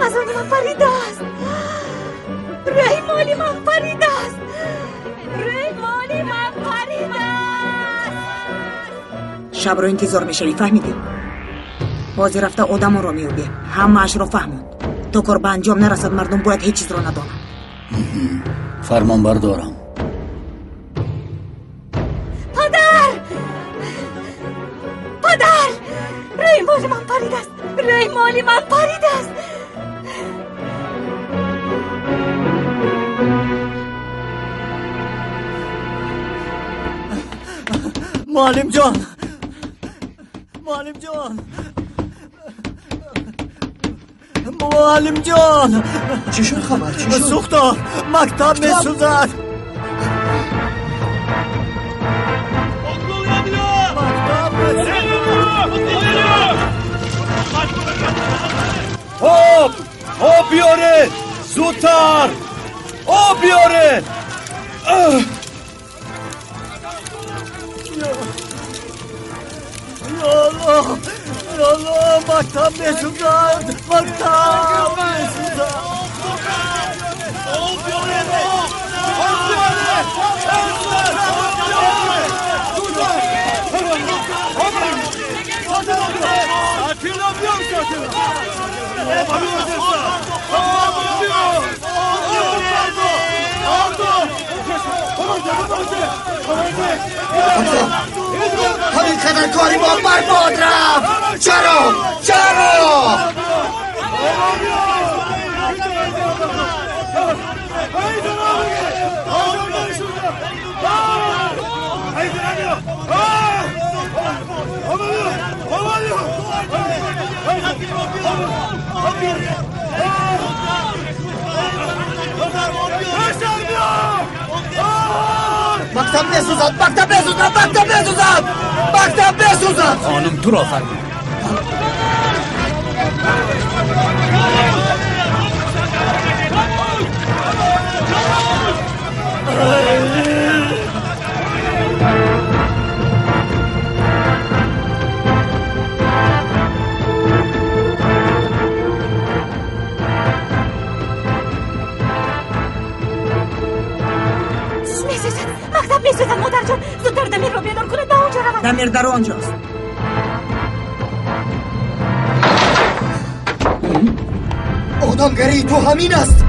S8: Аз они ман паридааст. Рӯймоли ман паридааст. Рӯймоли ман паридааст.
S7: Шабро интизор мешавӣ, фаҳмидӣ? Ҳозир рафта одамонро меёбем, ҳамаашро фаҳмонд. То кор ба анҷом нарасад, мардум бояд ҳеҷ чизро надонанд.
S14: Фармонбардорам.
S8: Падар! Падар! Рӯймоли ман паридааст! Рӯймоли ман паридааст!
S4: Муаллимҷон! Муаллимҷон! Муаллимҷон!
S6: Чӣ шуд хабар? Чӣ шуд?
S4: Сӯхтор! Мактаб месӯзад! Мактаб месӯзад!
S1: Об! Об биёред! Зудтар! Об биёред!
S4: Ё Аллоҳ! Ё Аллоҳ! Мактаб месӯзад! Мактаб месӯзад!
S11: Об биёред! Об биёред!
S13: ҳамин қадар кори мо барбод рафт. Чаро? Чаро? Мактаб месӯзад! Мактаб месӯзад! Мактаб месӯзад! Мактаб месӯзад!
S14: Хонум туро фармуд.
S8: Месӯзад! Мактаб месӯзад, модарҷон! Зудтар Дамирро бедор кунед, ба он ҷо равад.
S7: Дамир дар он ҷост.
S6: Одамгарии ту ҳамин аст.